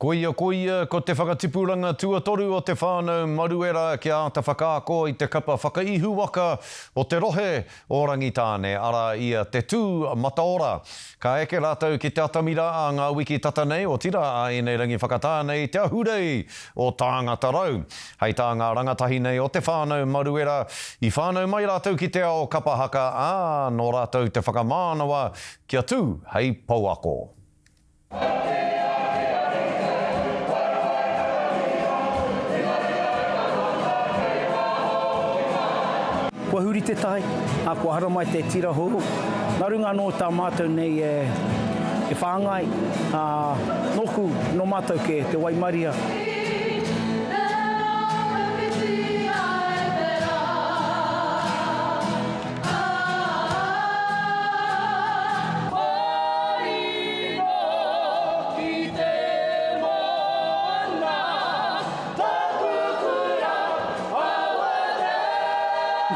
Koia koia ko te whakatipuranga tuatoru o te whānau Maruera kia āta whakaako i te kapa whakaihuwaka o te rohe o Rangitāne, arā i a Te Tū Mataora. Ka eke rātou ki te atamira ā ngā wiki tata nei, otirā ā ēnei rangi whakatā nei, te ahurei o Tāngata Rau. Hei tā ngā rangatahi nei o te whānau Maruera, i whānau mai rātou ki te ao kapa haka, ā, nō rātou te whakamānawa kia tū hei pouako. Kua huri te tai, ā, kua haramai te tira hou. Nā runga anō tā mātou nei e whāngai, ā, nōku, nō mātou kē te waimaria.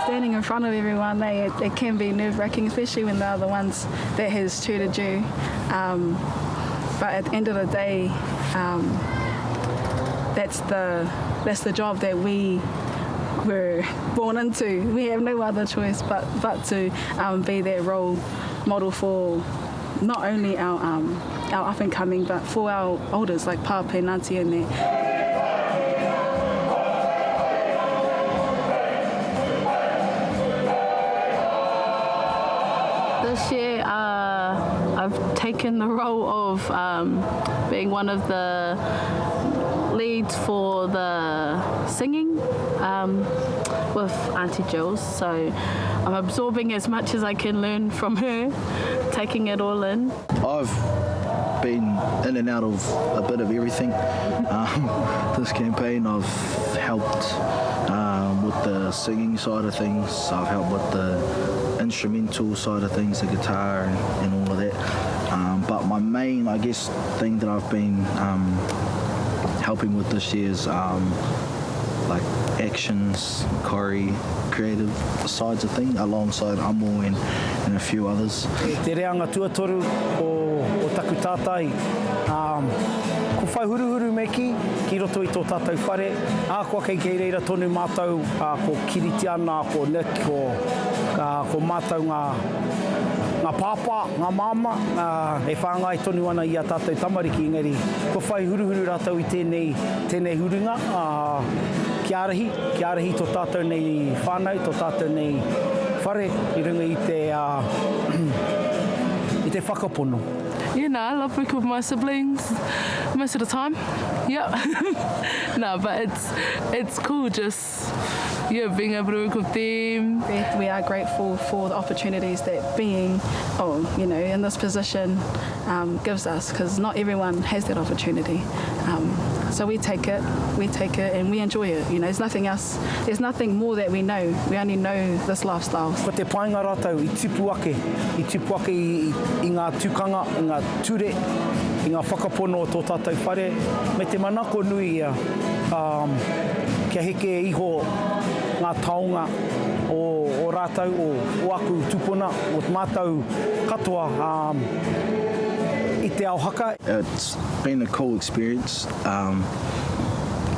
Standing in front of everyone, eh, it, it can be nerve wracking, especially when they're the ones that has tutored you. Um, but at the end of the day, um, that's the that's the job that we were born into. We have no other choice but, but to um, be that role model for not only our, um, our up and coming, but for our olders like Pāpē, Nanti and that. This year uh, I've taken the role of um, being one of the leads for the singing um, with Auntie Jules. So I'm absorbing as much as I can learn from her, taking it all in. I've been in and out of a bit of everything. Um, this campaign I've helped um, with the singing side of things, I've helped with the instrumental side of things, the guitar and, and all of that. Um, but my main, I guess, thing that I've been um, helping with this year is um, like actions, chore, creative sides of things alongside Amo and, and a few others. Te reanga tuatoru o, o taku tātai, um, ko whai huruhuru me kī, ki roto i tō tātou whare, ahakoa kei, kei reira tonu mātou, ā, ko Kiritiana, ko Nick, ko, ā, ko mātou ngā, ngā pāpā, ngā māmā, ā, e whāngai tonu ana i ā tātou tamariki, engari kua whai huruhuru rātou i tēnei, tēnei huringa, ā, kia ārahi, kia ārahi tō tātou nei whānau, tō tātou nei whare i runga i te, ā, i te whakapono. Yeah, no, I love working with my siblings most of the time. Yeah. no, but it's it's cool just yeah, being able to work with them. We are grateful for the opportunities that being, oh, you know, in this position um, gives us because not everyone has that opportunity. Um, so we take it, we take it and we enjoy it. You know, there's nothing else, there's nothing more that we know. We only know this lifestyle. Ko te painga rātou i tipu ake, i tipu ake i, i, i ngā tukanga, i ngā ture, i ngā whakapono o tō tātou whare, me te manako nui ia, um, kia heke iho ngā taonga o, o rātou, o, o aku tupuna, o mātou katoa um, i te ao haka. It's been a cool experience. Um,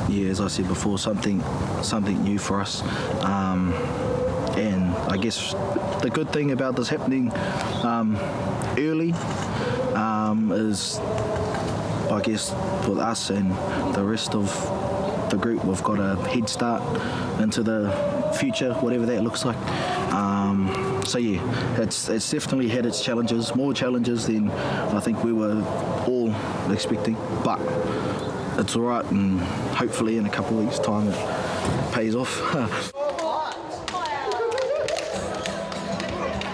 yeah, as I said before, something, something new for us. Um, and I guess the good thing about this happening um, early um, is, I guess, with us and the rest of the group, we've got a head start into the future, whatever that looks like. Um, so yeah, it's it's definitely had its challenges, more challenges than I think we were all expecting, but it's all right, and hopefully in a couple of weeks' time it pays off.